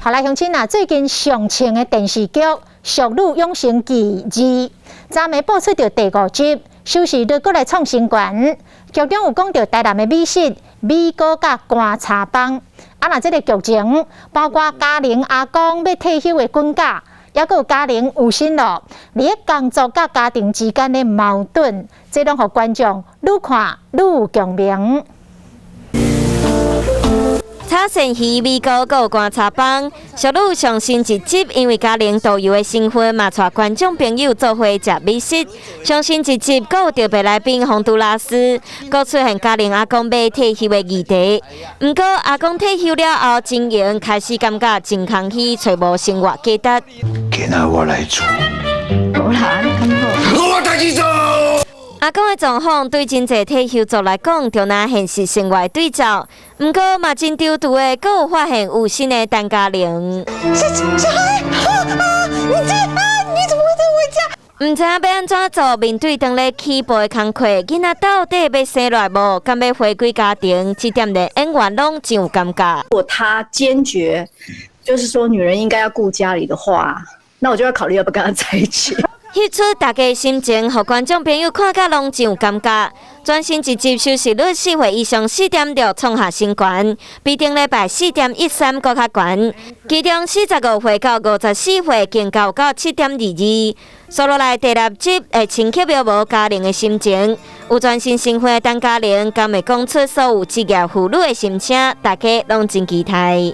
好來，鄉親啊，最近上紅的電視劇《淑女養成記二》，昨暝播出著第五集，收視率閣來創新高。劇中有講著台南的美食米糕佮乾炒枋。啊，若這个劇情包括嘉玲阿公欲退休的滾架，猶閣有嘉玲有心咯，佇咧工作佮家庭之間的矛盾，這攏予觀眾愈看愈有共鳴。炒鱔魚、米糕、閣有乾炒枋，淑女上新一集，因為嘉玲導遊的身份，嘛帶觀眾朋友做伙食美食。上新一集，閣有特別來賓洪都拉斯，閣出現嘉玲阿公欲退休的議題。毋過阿公退休了後，經營開始感覺真空虛，揣無生活價值。今仔我來煮。無啦，你較好。我帶你走。阿公的狀況對真濟退休族來講，就若現實生活對照。毋過嘛真惆悵的，閣有發現有新的陳嘉玲。小小孩啊，你這啊，你怎麼會在我家？毋知影欲按怎做，面對當咧起步的工課，囡仔到底欲生落來無？敢欲回歸家庭？這點連演員攏真有感覺。如果他堅決，就是說女人應該要顧家裡的話，那我就要考慮要不要跟他在一起。翕出大家心情，予觀眾朋友看甲攏真有感覺。全新一集收視率4歲以上4.6創下新高，比頂禮拜4.13閣較懸。其中45歲到54歲更高到7.22。煞落來第六集會深刻描摹嘉玲的心情，有全新身份的陳嘉玲，敢會講出所有職業婦女的心聲，大家攏真期待。